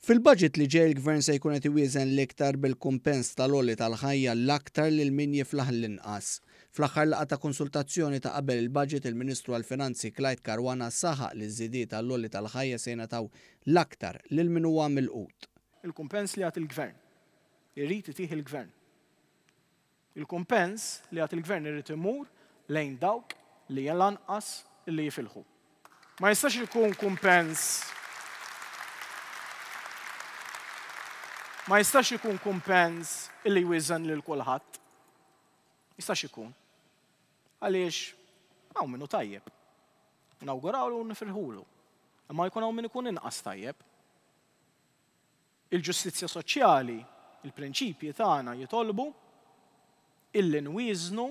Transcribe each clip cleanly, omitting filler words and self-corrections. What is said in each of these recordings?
Fil-budget li ġej il-Gvern se jkun qed iwieżen l-iktar bil-kumpens tal-għoli tal-ħajja l-aktar lil min jiflaħ l-inqas. Fl-aħħar laqgħa ta' konsultazzjoni ta' qabel il-budget il-Ministru għall-Finanzi Clyde Caruana saħaq li ż-żidiet għall-għoli tal-ħajja se jingħataw l-aktar lil min huwa milqut. Il-kumpens li jagħti l-Gvern irid itih il-Gvern. Il-kumpens li jagħti l-Gvern irid imur lejn dawk li l-anqas li jifilħu. Ma jistax ikun kumpens Ma jistax ikun kumpens li jwieżen lil kulħadd. Jistax ikun. Għaliex hawn min hu tajjeb. Nawgurawlu u nifirħulu. Imma jkun hawn min ikun inqas tajjeb. Il-ġustizzja soċjali, il-prinċipji tagħna jitolbu illi nwieżnu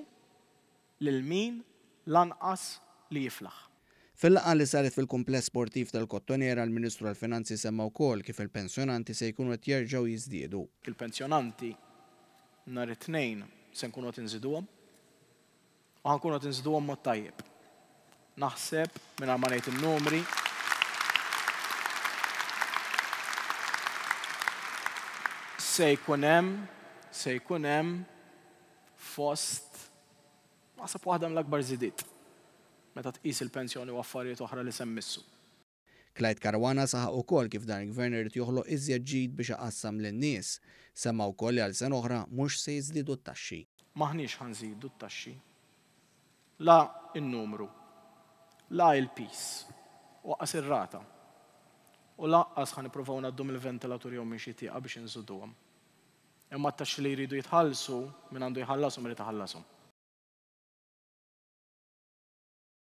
lil min l-anqas li jiflaħ. Fil-laqgħa li saret fil-Kumpless Sportiv tal-Kottonera, l-Ministru għall-Finanzi semma wkoll kif il-pensjonanti se jkunu qed jerġgħu jiżdiedu. Il-pensjonanti nhar it-Tnejn se nkunu qed inżiduhom. U ħa nkunu qed inżiduhom mod tajjeb. Naħseb, mingħajr ma ngħid in-numri, se jkun hemm, se jkun hemm fost, naħseb waħda mill-akbar żidiet meta tqis il-pensjoni u affarijiet oħra li se mmissu. Clyde Caruana saħaq ukoll kif dan il-Gvern irid joħloq iżjed ġid biex iqassam lin-nies. Semma wkoll li għal sena oħra mhux se jiżdiedu t-taxxi. M'aħniex ħa nżidu t-taxxi. La n-numru, la il-piż, u aqqas ir-rata. U lanqas ħa nippruvaw ngħaddu mill-ventilatur jew minn xi tieqa biex inżuduhom. Imma t-taxxi li jridu jitħallsu, min għandu jħallashom irid iħallashom.